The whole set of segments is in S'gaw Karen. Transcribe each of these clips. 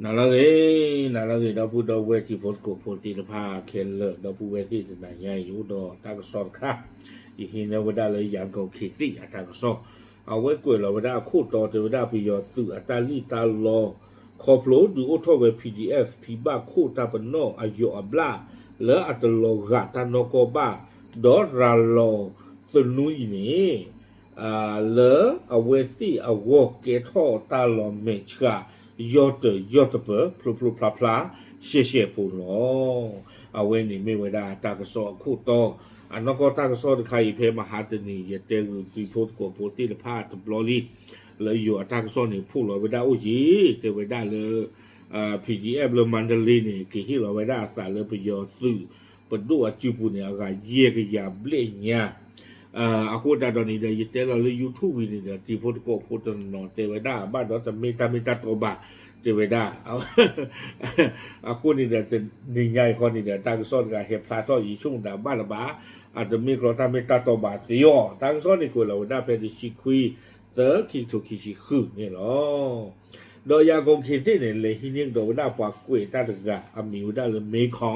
နၤလၢအဂ့ၤ, နၤလၢအဂ့ၤ ဒီပုၢ်ဒီဝဲၢ်တံၤဖိသကိးဖိသ့ၣ်တဖၣ်ခဲလၢာ်, ဒီပုၢ်ဝဲၢ်သ့ၣ်တနၤညါအံၤ ယအိၣ်ဒီးတၢ်ကစီၣ်တခါ, ယဟံးန့ၢ်ဝဲဒၣ်လၢယၤကိၤခ့သ့ၣ်အတၢ်ကစီၣ်, အဝဲကွဲးလီၤဝဲဒၣ်အခိၣ်တီတဲဝဲဒၣ်ပယီၤသုးအတၢ်လံၣ်တၢ်လီ ခီဖျိဒုးအိၣ်ထီၣ်ဝဲ PDF ဖံဘၣ်ခိၣ်တၢ်ပနီၣ်အယိာ်အဘျၣ် လၢအတလီၤဂာ်တၢ်နီၢ်ကီၢ်ဘၣ်, ဒီးရၤလီၤသနူအံၤန့ၣ် လၢအဝဲသ့ၣ်အဂီၢ်ကဲထီၣ်တၢ်လီၤမဲာ်ဆှး ယီၢ်တယီၢ်တပၢၤ ဖျိဖျိဖျါဖျါ ရှဲရှဲဖိလီၤ. အဝဲန့ၣ်မ့ၢ်ဝဲဒၣ်တၢ်ကစီၣ်အခိၣ်တီ, အနီၢ်ကီၢ်တၢ်ကစီၣ်တခါအံၤ ဖဲမဟါတနံၤ ယတဲဂုာ်တံၤဖိသကိးဖိသ့ၣ်တဖၣ်တဘျီလံ, လၢယိၤအတၢ်ကစီၣ်န့ၣ် ဖီၣ်လီၤဝဲဒၣ်အိၣ်ယံၤ တဲဝဲဒၣ်လၢ PDF လၢမါဒလ့န့ၣ် ကဟ့ၣ်လီၤဝဲဒၣ်အသးလၢပယီၤသုး ပဒိၣ်အစုပူၤန့ၣ် အဂၤယဲၢ်ကယၤဘျဲၣ်ညါ, အဃိသတးဒီးန့ၣ်ဒီး ယတဲလီၤလၢ YouTube ဝံၤန့ၣ်ဒီး တံၤဖိသကိးဖိတနီၤတဲဝဲဒၣ် ဘၣ်ဒီးတမ့ၢ်တၢ်မ့ၢ်တၢ်တီဘၣ်, တဲဝဲဒၣ် အဃိန့ၣ်ဒီး တနံၤညါအံၤဃီန့ၣ်ဒီး တၢ်ကစီၣ်တဂၤဟဲဖျါထီၣ် ယဆိကမိၣ်ဒၣ်ဘၣ်တဘၣ်, အတမ့ၢ်ကျီတၢ်မ့ၢ်တၢ်တီဘၣ်သ့အီၤ, တၢ်ကစီၣ်န့ၣ်ကွဲးလီၤဝဲဒၣ်ဖဲတဆံခွံ သၢ ခံကထိခံဆံဃုန့ၣ်လီၤ. ဒီးယၤကိၤခ့သ့ၣ်န့ၣ် လဲၤဟံးန့ၢ်ကဒီးဝဲဒၣ်ပှၤကွဲးတၢ်တဂၤ အမံၤဝဲဒၣ်လၢ မ့ခီ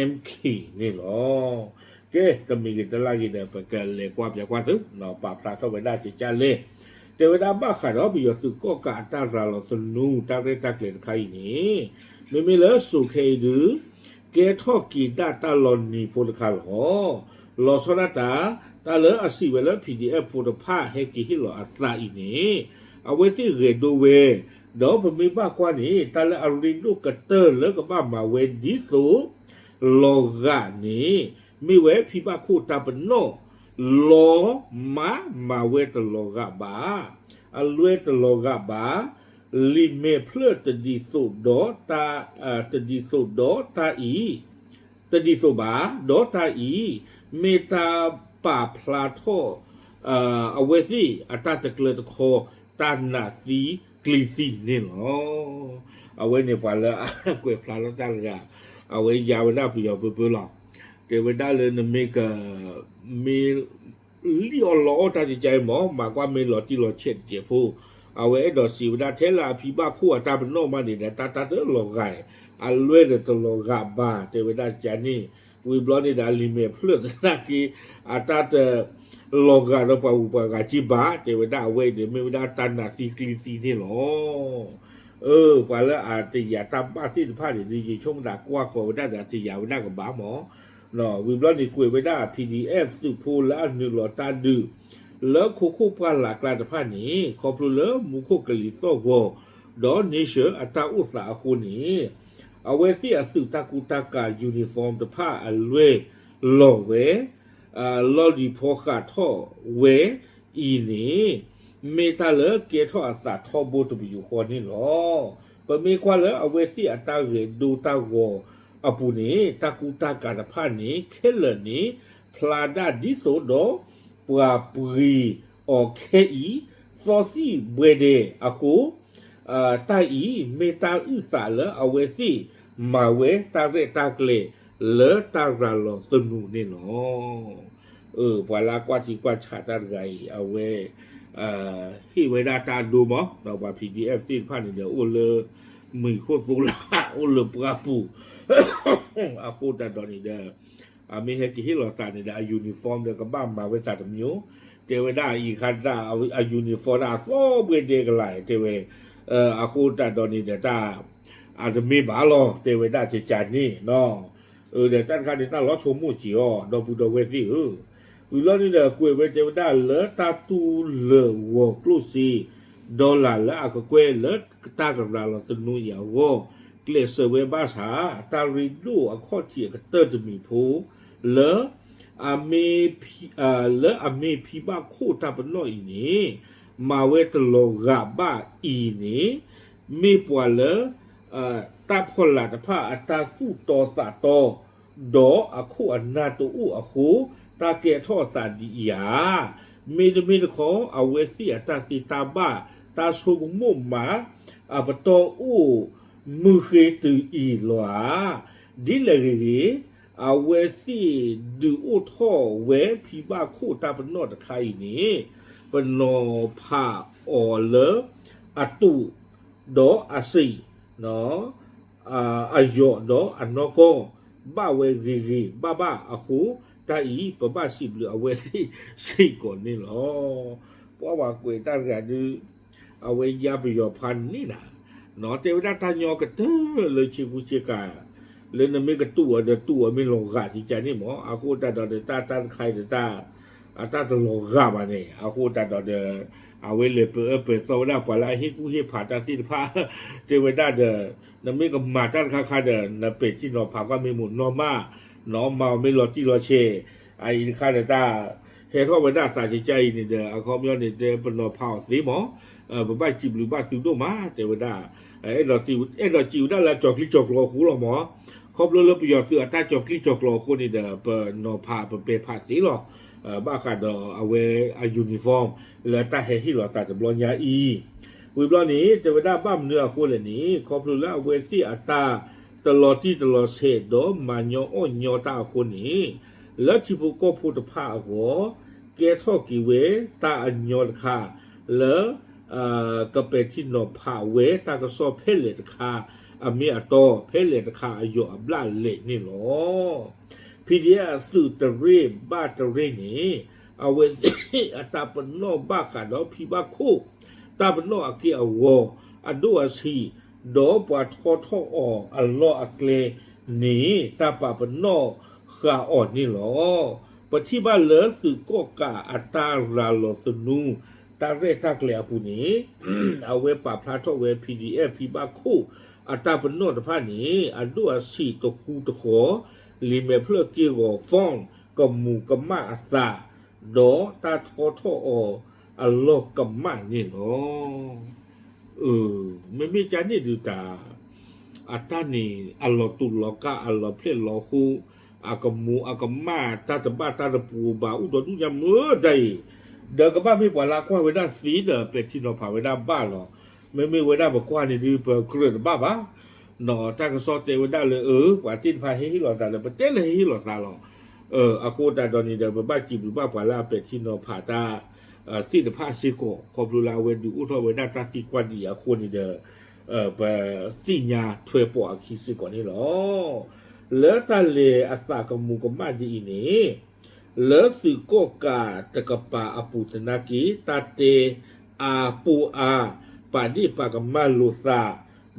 MK န့ၣ်လီၤ. ကဲ တမံၤဂ့ၤတလၢ်ဂ့ၤဒီး ပကလဲၤကွၢ်ပၠးကွၢ်သု, ပာ်ဖျါထီၣ်ဝဲဒၣ်ကကၢ်လဲၣ်, တဲဝဲဒၣ်ဘၣ်ဃးဒီးပယီၤသုးကီၢ်ကးအတၢ်ရၤလီၤသနူ တၢ်ရဲၣ်တၢ်ကျဲၤတခါအံၤန့ၣ်, မ့မ့ၢ်လၢစိၤခဲအံၤဒုး ကဲထီၣ်က့ၤဒၣ်တၢ်လီၤနံၤဖိတခါလီၤ. လီၤဆီဒၣ်တၢ် တၢ်လၢအစံးဝဲလၢ PDF ဖိတဖၣ်ဟဲက့ၤဟ့ၣ်လီၤအသးအံၤန့ၣ်, အဝဲသ့ၣ်ဂဲၤဒိဝဲ, ဒီးပမ့ၢ်ဘၣ်ကွၢ်န့ၣ် တၢ်လၢအရ့ဒိၣ်ကတၢၢ်လၢကဘၣ်မၤဝဲဒ်သိး လီၤဂာ်န့ၣ် မ့ၢ်ဝဲဖံဘၣ်ခိၣ်တၢ်ပနီၣ်, လီၤမးမၤဝဲတလီၤဂာ်ဘၣ်, အလွဲတလီၤဂာ်ဘၣ်, လံာ်မဲာ်ဖျၢၣ်တဒ်သိးဒီးတၢ်, တဒ်သိးဒီးတၢ်အံၤ, တဒ်သိးဘၣ်, ဒီးတၢ်အံၤ မ့ၢ်တၢ်ပာ်ဖျါထီၣ် အဝဲသ့ၣ်အတၢ်တကျၢၤတခီ တၢ်နးသံကျံၤသံန့ၣ်လီၤ. အဝဲန့ၣ်ပှၤလၢအကွဲးဖျါထီၣ်တၢ်တဂၤ, အဝဲယါဝဲဒၣ်ပယီၤပၢပၢလီၤ. တဲဝဲဒၣ်လၢနမ့ၢ်က မ့ၢ်လံၣ်အီၣ်လီအီၣ်တၢ်ကကၢ်အံၤမး မၤကွၢ်မ့ၢ်လီၤတံၢ်လီၤဆဲးတစဲးဖိ, အဝဲအဲၣ်ဒိးစံးဝဲဒၣ်ထဲလၢအဖံဘၣ်ခိၣ်အတၢ်ပနီၣ်မးန့ၣ်ဒီး တၢ်တၢ်တလီၤဂာ်, အလွဲဒီးတလီၤဂာ်ဘၣ် တဲဝဲဒၣ်ကန့ၣ်, ဝံၤဘျီန့ၣ်ဒီးအလံာ်မဲာ်ဖျၢၣ်သနာ်က့ အတၢ်တလီၤဂာ်ဒီးပှၤဂုၤပှၤဂၤက့ဘၣ် တဲဝဲဒၣ်အဝဲအံၤန့ၣ် မ့ၢ်ဝဲဒၣ်တၢ်နးသံကျံၤသံန့ၣ်လီၤ. အၢ ပှၤလၢအတယာ်တၢ်ဘၣ်သ့ၣ်တဖၣ်န့ၣ် ဒ်ယဆိကမိၣ်ဒၣ်ကွၢ်ဃီၤဝဲဒၣ်ဒီး အတယာ်ဝဲဒၣ်ကဘၣ်မး, ဝံၤဘျီန့ၣ်ကွဲးဝဲဒၣ် PDF သုးဖိလၢအနုာ်လီၤတၢ်ဒုး လၢခိခိၣ်ပှၢ်လၢ်ကျါတဖၣ်န့ၣ် ခီဖျိလၢမူခိၣ်ကလံၤသီၣ်ဂီၤ ဒီး Niger အတၢ်အိၣ်သးအဃိန့ၣ် အဝဲသ့ၣ်အသုးတၢ်ကူတၢ်ကၤ uniform တဖၣ်အလွဲၢ်လီၤဝဲ လီၤလံၤဖီဃးထီၣ်ဝဲအံၤန့ၣ် မ့ၢ်တၢ်လၢကဲထီၣ်အသးထီဘိတပယူာ်ဃီန့ၣ်လီၤ. ပမ့ၢ်ကွၢ်လၢအဝဲသ့ၣ်အတၢ်ဂဲၤဒိတၢ်ဂီၤအပူၤန့ၣ် တၢ်ကူတၢ်ကၤတဖၣ်န့ၣ် ခဲလၢာ်န့ၣ် ဖျါဒၣ်ဒ်သိးဒီး ပှၤပှ့ၤအီၤခဲအံၤ သီသံၣ်ဘှဲဒဲးအဃိ တၢ်အံၤ မ့ၢ်တၢ်အုၣ်သးလၢအဝဲသ့ၣ်မၤဝဲတၢ်ရဲၣ်တၢ်ကျဲၤလၢတၢ်ရၤလီၤသနူန့ၣ်လီၤ. ပှၤလၢအကွၢ်ထံကွၢ်ဆးတၢ်တဂၤအံၤ အဝဲ ဟ့ၣ်ဝဲဒၣ်တၢ်ဒိမး ဒီးပှၤ PDF သ့ၣ်တဖၣ်န့ၣ်ဒီး အိၣ်လၢမုၢ်ခိၣ်သိလၢ အိၣ်လၢပှၢ်ပူၤ အဃိသတးဒီးန့ၣ်ဒီး အမ့ၢ်ဟဲက့ၤဟ့ၣ်လီၤသးန့ၣ်ဒီး အ uniform ဒီးကဘၣ်မၤဝဲသးတမံၤ, တဲဝဲဒၣ်အံၤခါဒၣ် အ uniform ဒၣ်အသီဘှဲဒဲးကလာ် တဲဝဲ, အဃိသတးဒီးန့ၣ်ဒီးတၢ် အတမ့ၢ်ဘၣ်လီၤ တဲဝဲဒၣ်ကကန့ၣ်, ဒီးတၢ်တခါန့ၣ် တၢ်လီၤဆိကမိၣ်က့ၤအီၤ ဒီပုၢ်ဒီဝဲၢ်သ့ၣ်ဧၢ, ဝံၤလီၤန့ၣ်ဒီးကွဲးဝဲတဲဝဲဒၣ်လၢတၢ်တူၢ်လၢာ်ဂီၤကျိၣ်စ့ dollar လၢအကကွဲၢ်လၢတၢ်ကရၤလီၤသနူအံၤအဂီၢ် ကျဲးစၢးဝဲဘၣ်ဆၣ် တၢ်ရ့ဒိၣ်အခီၣ်ထံးအကတၢၢ်တမံၤဖိ လၢ လၢအမ့ၢ်ဖံဘၣ်ခိၣ်တၢ်ပနီၣ်အံၤန့ၣ် မၤဝဲတလီၤဂာ်ဘၣ်အံၤန့ၣ် မ့ၢ်ပှၤလၢ တၢ်ဖီလာ်တဖၣ်အတၢ်သူၣ်တီသးတီ ဒီးအခိၣ်အနၢ်တအိၣ်အဃိ တၢ်ကဲထီၣ်အသးဒ်အံၤဧါ. မ့တမ့ၢ်တခီ အဝဲသ့ၣ်အတၢ်သ့တၢ်ဘၣ် တၢ်ဆိကမိၣ်မၤ အပတီၢ်အိၣ်မုၢ်ဃ့တုၤအံၤလီၤဧါ. ဒ်လဲၣ်ဂ့ၤဂ့ၤ အဝဲသ့ၣ်ဒုးအိၣ်ထီၣ်ဝဲဖံဘၣ်ခိၣ်တၢ်ပနီၣ်တခါအံၤန့ၣ် ပနီၤဖးအီၤလၢအတိာ်ဒီးအစံး အယိာ်ဒီးအနီၢ်ကီၢ် ဘၣ်ဝဲဂ့ၤဂ့ၤဘၣ်ဘၣ်အဃိ, တၢ်အံၤပဘၣ်စံးဘျုးအဝဲသ့ၣ်စ့ၢ်ကီးန့ၣ်လီၤ. ပှၤဘၣ်ကွဲးတၢ်တဂၤဒုး အဝဲယါပယီၤဖးန့ၣ်နၤ, တဲဝဲဒၣ်တၢ်ညီကတၢၢ်လၢဆ့ကူဆ့ကၤ လၢနမ့ၢ်ကတူၢ်အီၤဒီးတူၢ်အီၤမ့ၢ်လီၤဂာ်ကကန့ၣ်မး, အဃိသတးဒီးတၢ်တၢ်တခါအံၤဒီး အတၢ်တလီၤဂာ်ဘၣ်န့ၣ်, အဃိသတးဒီး အဝဲလဲၤပၢၤအၢပၢၤသီဝဲဒၣ်ပှၤလၢအဟ့ၣ်ကူၣ်ဟ့ၣ်ဖးတၢ်သ့ၣ်တဖၣ် တဲဝဲဒၣ်ဒီး နမ့ၢ်ကမၤတၢ်တခါခါဒီး နပဲာ်ထံနီၤဖးကွၢ်မ့ၢ်မိၢ်နီၢ်မး, နီၢ်မၤအီၤမ့ၢ်လီၤတံၢ်လီၤဆဲး, အအံၤတခါဒီးတၢ် ဟဲထီၣ်ဝဲဒၣ်သးကကါအံၤန့ၣ်ဒီး အခီပညီန့ၣ်တဲပနီၤဖးအီၤသ့မး, ပဘၣ်စံးဘျုးဘၣ်သုဒိၣ်မး တဲဝဲဒၣ်, အဲၣ်ဒိးစံးဝဲဒၣ်လၢကၠီၤကျံကၠီၤကျိၤအဃိလီၤမး, ခီဖျိလၢပယီၤသုးအတၢ်ကၠီၤကျံကၠီၤကျိၤအဃိန့ၣ်ဒီး ပနီၤဖးပပဲာ်ဖးသ့လီၤ. ဘၣ်ဃးဒီးအဝဲအ uniform လၢတၢ်ဟဲဟ့ၣ်လီၤသးတဘျီညါအံၤ, ဝံၤဘျီန့ၣ် တဲဝဲဒၣ်ဘၣ်မနုၤအဃိလဲၣ်န့ၣ် ခီဖျိလၢအဝဲသ့ၣ်အတၢ်တလီၤတံၢ်တလီၤဆဲးဒီးမၤညီအီၣ်ညီတၢ်အဃိန့ၣ်, လၢထံဖိကီၢ်ဖိတဖၣ်အဂီၢ် ကဲထီၣ်က့ၤဝဲတၢ်အညီတခါ လၢ ကပဲာ်ထံနီၤဖးဝဲတၢ်ကစီၣ်ဖဲလဲၣ်တခါ အမ့ၢ်အတီ ဖဲလဲၣ်တခါအယိာ်အဘျၣ်လဲၣ်န့ၣ်လီၤ. PDF သုးတရ့ၣ်ဘၣ်တရ့ၣ်န့ၣ် အဝဲသ့ၣ်အတၢ်ပနီၣ်ဘၣ်ဃးဒီးဖံဘၣ်ခိၣ် တၢ်ပနီၣ်အက့ၢ်အဂီၤ အဒိၣ်အဆံး ဒီးပှၤထီထီၣ်အီၤအလီၢ်အကျဲန့ၣ် တၢ်ပာ်ပနီၣ်ဃာ်အီၤန့ၣ်လီၤ. ပထံၣ်ဘၣ်လၢသုးကီၣ်ကးအတၢ်ရၤလီၤသနူ တၢ်ရဲၣ်တၢ်ကျဲၤအပူၤန့ၣ် အဝဲပာ်ဖျါထီၣ်ဝဲ PDF ဖံဘၣ်ခိၣ် အတၢ်ပနီၣ်တဖၣ်န့ၣ် အဒိၣ်အဆံးတဃူတဃီၤ လံာ်မဲာ်ဖျၢၣ်က့ၢ်ဂီၤ font ကမူးကမၣ်အသး ဒီးတၢ်ထီထီၣ်အီၤအလီၢ်ကမၣ်န့ၣ်လီၤ. မ့မ့ၢ်ကန့ၣ်ဒုးတၢ် အတၢ်န့ၣ် အလီၤတူာ်လီၤကာ် အလီၤဖျဲၣ်လီၤဃိ အကမူးအကမၣ် တၢ်တဘၣ်တၢ်တပူၤဘၣ် အိၣ်ဒီးဒူၣ်ညါမုာ်ဒၣ်အံၤ, ဒီးကဘၣ်မ့ၢ်ပှၤလၢကွၢ်ဝဲဒၣ်သ့ဒီး ပဲာ်ထံနီၤဖးဝဲဒၣ်ဘၣ်လီၤ. မ့မ့ၢ်ဝဲဒၣ်ပကွၢ်န့ၣ်ဒုး ပကြၢးတဘၣ်ဘၣ် တၢ်ကစီၣ်တဲဝဲဒၣ်လၢအ ပှၤသ့ၣ်တဖၣ်ဟ့ၣ်ဟ့ၣ်လီၤသးလၢ ပတဲလၢဟ့ၣ်ဟ့ၣ်လီၤသးလီၤ. အဃိသတးဒီးန့ၣ်ဒီး ပဘၣ်စံးဘျုးဘၣ်ပှၤလၢအပဲာ်ထံနီၤဖးတၢ်သ့ၣ်တဖၣ်စ့ၢ်ကီး ခီဖျိလၢအဝဲဒုးအိၣ်ထီၣ်ဝဲဒၣ်တၢ်သံကွၢ်ဒ်အံၤအဃိန့ၣ်ဒီး ပသ့ၣ်ညါထွဲပိာ်အခံစ့ၢ်ကီးန့ၣ်လီၤ. လၢတၢ်လဲၤအသးကမူးကမၣ်ဒ်အံၤန့ၣ် လၢသုးကီၣ်ကးတကပၤအပူၤသနာ်က့ တၢ်တဲအါပိၢ်အါ ပာ်ဒ့ၣ်ပာ်ကမၣ်လိာ်သး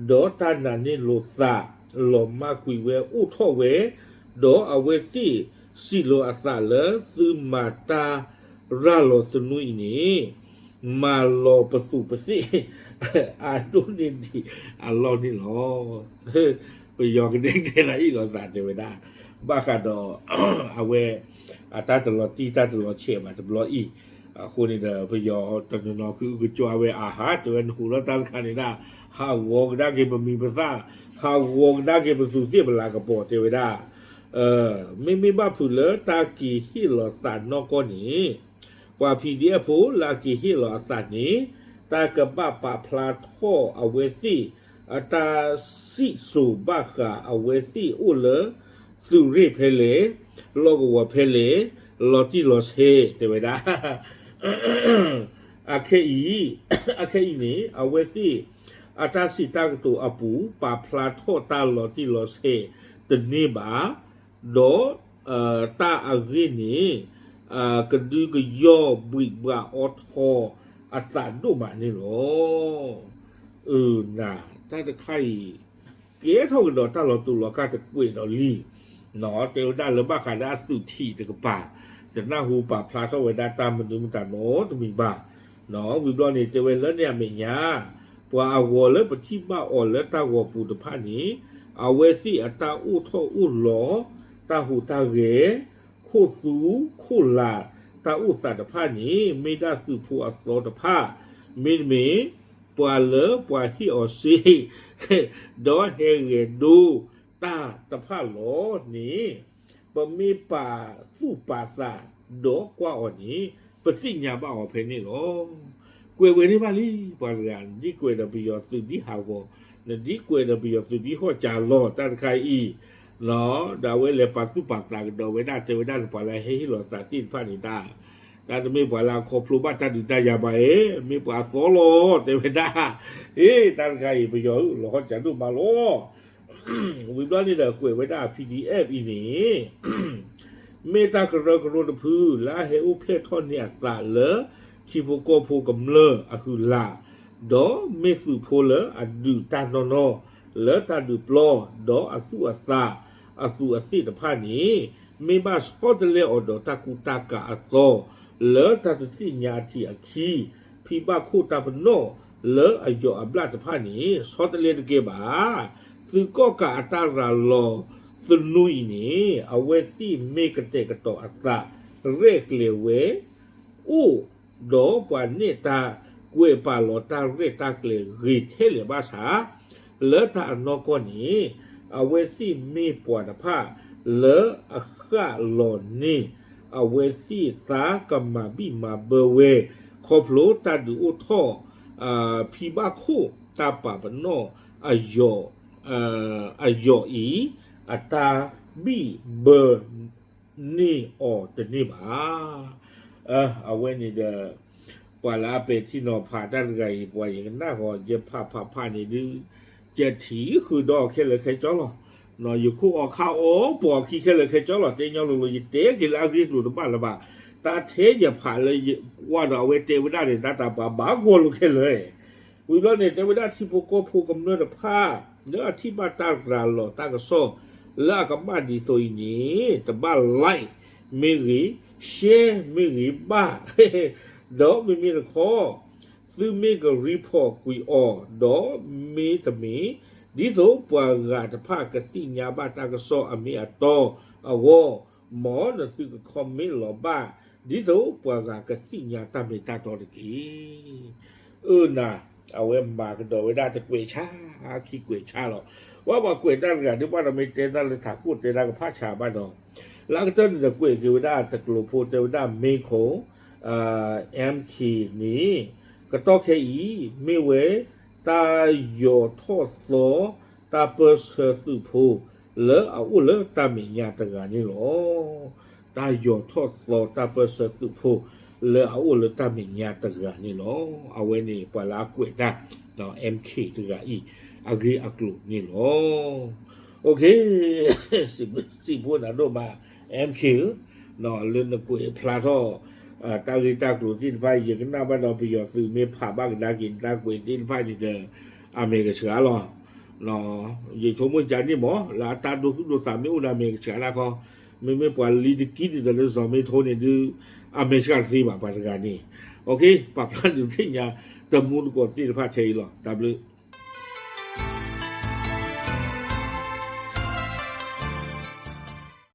ဒီးတၢ်နာ်န့ၢ်လိာ်သး လီၤမၢ်ကွံာ်ဝဲအိၣ်ထီၣ်ဝဲ, ဒီးအဝဲသ့ၣ်စံးလီၤအသးလၢသုမၤတၢ်ရၤလီၤသနူအံၤန့ၣ် မၤလီၤပသူးပသ့ၣ် အဒိၣ်န့ၢ်ဒံးအလီၢ်န့ၣ်လီၤ. ပယီၤကဒဲကဒဲလၢဟ့ၣ်လီၤသးတဲဝဲဒၣ် ဘၣ်ဃးဒီး အဝဲ အတၢ်တလီၤတံၢ်တၢ်တလီၤဆဲးဘၣ်တဘျီအံၤ, အဃိန့ၣ်ဒီး ပယီၤတနီၤနီၤကအုကကွၢ်ဝဲအါဟး တဲဝဲနဟူးလီၤတၢ်တခါန့ၣ်ဒၣ် ဟးဂီၤကဒါက့ၤပမံၤပသၣ်, ဟးဂီၤကဒါက့ၤပသူးသ့ၣ်ပလၤကပီၤတဲဝဲဒၣ် မ့မ့ၢ်ဘၣ်ဖုးလၢတၢ်က့ၤဟ့ၣ်လီၤသးနီၢ်ကီၢ်န့ၣ် ပှၤ PDF ဖိလၢအက့ၤဟ့ၣ်လီၤအသးန့ၣ် တၢ်ကဘၣ်ပာ်ဖျါထီၣ်အဝဲသ့ၣ် အတၢ်စံၣ်စိၤဘၣ်ဃးအဝဲသ့ၣ်အိၣ်လၢ သုးရ့ၣ်ဖဲလဲၣ်, လီၢ်ကဝီၤဖဲလဲၣ်, လီၤတံၢ်လီၤဆဲးတဲဝဲဒၣ် အခဲအံၤ, အခဲအံၤန့ၣ် အဝဲသ့ၣ်အတၢ်စံးတၢ်ကတိၤအပူၤ ပာ်ဖျါထီၣ်တၢ်လီၤတံၢ်လီၤဆဲးတန့ၢ်ဘၣ်, ဒီး တၢ်အဂ့ၢ်န့ၣ် ကဒုကယီၢ်ဘှံးဘှးအီထီအသးဒိၣ်မးန့ၣ်လီၤ. အၢ န တၢ်တခါအံၤ ကဲထီၣ်ကဒီးတၢ်လီၤတူာ်လီၤကာ်တကွဲးဒီးလံ တဲဝဲဒၣ်လၢဘၣ်ဃးလၢအသုးထံးတကပၤ တနၢ်ဟူပာ်ဖျါထီၣ်ဝဲဒၣ်တၢ်မနုၤမတၤနီတမံၤဘၣ်. ဝံၤဘျီန့ၣ် တဲဝဲလၢန့ၣ်အမဲာ်ညါ ပှၤအဂီၤလၢပထံၣ်ဘၣ်အီၤလၢတၢ်ဂီၤပူၤတဖၣ်န့ၣ် အဝဲသ့ၣ်အတၢ်အိၣ်ထီၣ်အိၣ်လီၤ တၢ်ဟူးတၢ်ဂဲၤ ခိၣ်သူခိၣ်လၤ တၢ်အိၣ်သးတဖၣ်န့ၣ် မ့ၢ်ဒၣ်သုးဖိအသီတဖၣ် မ့တမ့ၢ် ပှၤလၢပှၤဟ့ၣ်အီၤစ့ ဒီးဟဲဂဲၤဒိတၢ်တဖၣ်လီၤန့ၣ် ပမ့ၢ်ပာ်သူၣ်ပာ်သးဒီးကွၢ်အီၤန့ၣ် ပသ့ၣ်ညါဘၣ်အီၤဖဲန့ၣ်လီၤ. ကွဲးဝဲန့ၣ်ဘၣ်လံ ပှၤတဂၤ နဒ်ကွဲးဒီးပယီၤသုးဒ်ဟးဂီၤ နဒ်ကွဲးဒီးပယီၤသုးဒ်ဟီၣ်ကၢလီၤ တၢ်တခါအံၤ ဒီးအဝဲလဲၤပာ်သူၣ်ပာ်သးကဒီးဝဲဒၣ် တဲဝဲဒၣ်လၢပှၤလၢဟဲဟ့ၣ်လီၤသးသ့ၣ်တဖၣ်န့ၣ်တၢ် တၢ်တမ့ၢ်ပှၤလၢအခီဖျိဘၣ်တၢ်ဒုးတၢ်ယၤဘၣ်အံၤ, မ့ၢ်ပှၤအသီလီၤ တဲဝဲဒၣ်. အ့ တၢ်တခါအံၤ ပယီၤဧၢ လီၤဟီၣ်စးဒိၣ်မးလီၤ. ဝံၤဘျီန့ၣ်ဒီး ကွဲးဝဲဒၣ် PDF အံၤန့ၣ် မ့ၢ်တၢ်ကရၢကရိတဖု လၢအဟဲအိၣ်ဖျဲၣ်ထီၣ်န့ၢ်အသးလၢ ထံဖိကီၢ်ဖိကမျၢၢ်အဟုလာ်, ဒီးမ့ၢ်သုးဖိလၢအဒုးတၢ်နီၢ်နီၢ် လၢတၢ်ဒုးပျီ ဒီးအသူၣ်အသး အသူးအသ့ၣ်တဖၣ်န့ၣ် မ့ၢ်ဘၣ်ဆီတလဲအီၤဒီးတၢ်ကူတၢ်ကၤအသီ လၢတၢ်တသ့ၣ်ညါအထံးအခံ ဖံဘၣ်ခိၣ်တၢ်ပနီၣ်လၢအယီၤအဘျၣ်တဖၣ်န့ၣ် ဆီတလဲတကဲဘၣ်. သုးကီၣ်ကးအတၢ်ရၤလီၤသနူအံၤန့ၣ် အဝဲသ့ၣ်မ့ၢ်ကတဲာ်ကတီၤအသး ရဲၣ်ကျဲၤဝဲ အိၣ်ဒီးပှၤနဲၣ်တၢ် ကွဲးပာ်လီၤတၢ်ရဲၣ်တၢ်ကျဲၤဂ့ၤထဲလဲၣ်ဘၣ်ဆၣ်, လၢတၢ်အနီၢ်ကီၢ်န့ၣ် အဝဲသ့ၣ်မ့ၢ်ပှၤတဖၣ်လၢအဃၣ်လီၤန့ၢ် အဝဲသ့ၣ်သးကမၤဘံၣ်မၤဘၢဝဲ ခီဖျိတၢ်ဒုးအိၣ်ထီၣ် ဖံဘၣ်ခိၣ်တၢ်ပာ်ပနီၣ် အယီၤအံၤ အတၢ်ဘံၣ်ဘၢ န့ၢ်အီၤတန့ၢ်ဘၣ်. အဝဲန့ၣ်ဒီး ပှၤလၢအပဲာ်ထံနီၤဖးတၢ်တဂၤအံၤ ပှၤယကနၣ်ဃီ ယဖးဖးဖးန့ၣ်ဒုး ယထံၣ်ဃုာ်ဒီးခဲလၢာ်ခဲဆ့လီၤ. ယခိၣ်အီခါအီပှီၤခံခဲလၢာ်ခဲဆ့လီၤ. တဲညီလိၤလိၤ ယတဲက့ၤလၢအဂ့ၢ်အကျိၤတဘၣ်လၢၤဘၣ်. တၢ်ထဲယဖးလၢယကွၢ်ဒီးအဝဲတဲဝဲဒၣ်န့ၣ် တၢ်တၢ်ပှၤဘၣ်ဂီၢ်လိာ်ခဲလၢာ် ဝံၤဘျီန့ၣ် တဲဝဲဒၣ်ထံဖိကီၢ်ဖိကမျၢၢ်တဖၣ် လၢအထံၣ်ဘၣ်တၢ်ရၤလီၤတၢ်ကစီၣ် လၢအကမၣ်ဒ်သိးအံၤန့ၣ် တဘၣ် like မ့ၢ်ဂ့ၤ, share မ့ၢ်ဂ့ၤဘၣ်, ဒီးမ့မ့ၢ်တခီ သုမ့ၢ်က report ကွံာ်အီၤ ဒီးမ့တမ့ၢ် ဒ်သိးပှၤဂၤတဖၣ်ကသ့ၣ်ညါဘၣ်တၢ်ကစီၣ်အမ့ၢ်အတီအဂီၢ် မ်နသုက comment လီၤဘၣ် ဒ်သိးပှၤဂၤကသ့ၣ်ညါတၢ်မ့ၢ်တၢ်တီတက့ၢ်. အၢနၤ, အဝဲမၤကဒီးဝဲဒၣ်တကွဲးဆါ, ခံကွဲးဆါလီၤ. ဝဲပှၤကွဲးတၢ်တဂၤဒ်ဘၣ်ဒီး မ့ၢ်တဲတၢ်လၢထးခိၣ်တဲတၢ်ကဖးဆါဘၣ်ဒီး, လၢအကတၢၢ်န့ၣ်ဒီးကွဲးက့ၤဝဲဒၣ်တကျိၤဖိတဲဝဲဒၣ် မ့ၢ်ခိၣ် MK န့ၣ် ကတီၢ်ခဲအံၤ မ့ၢ်ဝဲ တၢ်ယီၤထီၣ်သီ တၢ်ပၢၢ်ဆၢသုးဖိ လၢအအိၣ်လၢတၢ်မဲာ်ညါတဂၤန့ၣ်လီၤ. တၢ်ယီၤထီၣ်သီတၢ်ပၢၢ်ဆၢသုးဖိ လၢအအိၣ်လၢတၢ်မဲာ်ညါတဂၤန့ၣ်လီၤ. အဝဲန့ၣ်ပှၤလၢအကွဲးတၢ် MK တဂၤအံၤ အဂ့ၢ်အကျိၤန့ၣ်လီၤ. စံးဘျုးစံးဖှိၣ်နၤဒိၣ်မး MK ဧၢ, လၢနကွဲးဖျါထီၣ် တၢ်ဂ့ၢ်တၢ်ကျိၤသ့ၣ်တဖၣ် ယကနၣ်ဘၣ်ဒီး ပယီၤသုးမ့ၢ်ဖးဘၣ်ကဒါက့ၤနတၢ်ကွဲးသ့ၣ်တဖၣ်န့ၣ်ဒီး အမဲာ်ကဆှးလီၤ. ယဆိကမိၣ်ကန့ၣ်မး လၢအတၢ်ဒိသူၣ်ဒိသးမ့ၢ်အိၣ်ဒီးအမဲာ်ကဆှးဒၣ်ခီ, မ့မ့ၢ်ပှၤလံတကံဒ်သိးလၢစီၤမ့ထိန့ၣ်ဒုး အမဲာ်ဆှးတသ့ဘၣ်ပှၤတဂၤန့ၣ်. ပာ်ဖျါဒုးသ့ၣ်ညါ တမူတကိးသ့ၣ်တဖၣ်ထဲအံၤလီၤ. တၢ်ဘျုး